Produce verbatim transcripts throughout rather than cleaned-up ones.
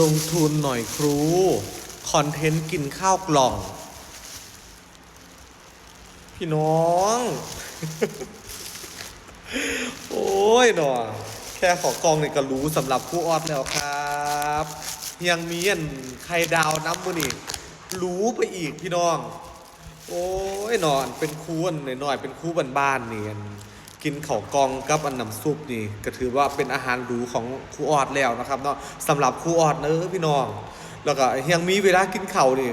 ลงทุนหน่อยครู คอนเทนต์กินข้าวกล่อง พี่น้อง โอ้ยเนาะ แค่ข้าวกล่องนี่ก็หรูสำหรับครูออดแล้วครับ ยังมีอันไข่ดาวน้ำมื้อนี่หรูไปอีกพี่น้อง โอ้ยเนาะ เป็นครูอันน้อยๆ เป็นครูบ้านๆ นี่ อันกินข้าวกล่องกับอันน้ำซุปนี่ ก็ถือว่าเป็นอาหารหรูของครูออดแล้วนะครับเนาะ สำหรับครูออดเด้อพี่น้อง แล้วก็ยังมีเวลากินข้าวนี่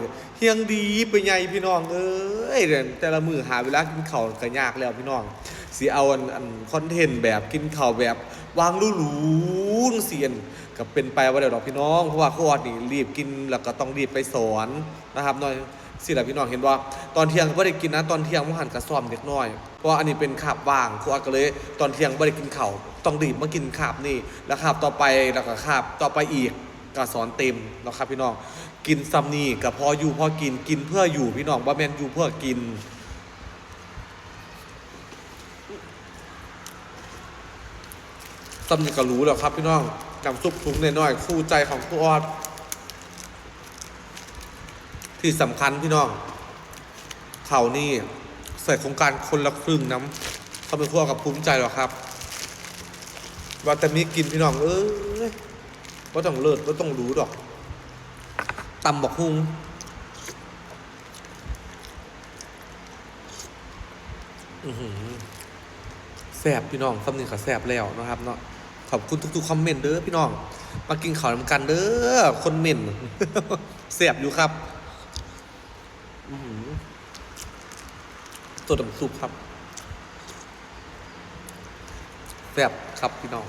ยังดีไปใหญ่พี่น้องเอ้ย แต่ละมื้อหาเวลากินข้าวก็ยากแล้วพี่น้อง สิเอาอัน อันคอนเทนต์แบบกินข้าวแบบวางหรูๆ จั่งซี้ อันก็เป็นไปบ่ได้ดอกพี่น้อง เพราะว่าครูออดนี่รีบกิน แล้วก็ต้องรีบไปสอนนะครับเนาะ สิล่ะพี่น้อง เห็นบ่ ตอนเที่ยงก็บ่ได้กินนะ ตอนเที่ยงว่าหั่นก็ซ้อมเด็กน้อย เพราะว่าอันนี้เป็นคาบว่าง ครูออดก็เลยตอนเที่ยงบ่ได้กินข้าว ต้องรีบมากินคาบนี่ แล้วคาบต่อไป แล้วก็คาบต่อไปอีก ก็สอนเต็มเนาะครับพี่น้อง กินส่ำนี่ก็พออยู่พอกิน กินเพื่ออยู่พี่น้อง บ่แม่นอยู่เพื่อกิน ส่ำนี่ก็หรูแล้วครับพี่น้อง น้ำซุปถุงน้อยๆ คู่ใจของครูออด ที่สำคัญพี่น้อง ข้าวนี่ใส่โครงการคนละครึ่งนำ เขาเป็นครัวกับภูมิใจแล้วครับ ว่าแต่มีกินพี่น้องเอ้ย บ่ต้องเลิศ บ่ต้องหรูดอก ตำบักหุ่ง อื้อหือ แซ่บพี่น้อง ส่ำนี่ก็แซ่บแล้วนะครับเนาะ ขอบคุณทุกๆ คอมเมนต์เด้อพี่น้อง มากินข้าวนำกันเด้อ คนเม้น แซ่บอยู่ครับ อื้อหือ สดน้ำซุปครับ แซ่บครับพี่น้อง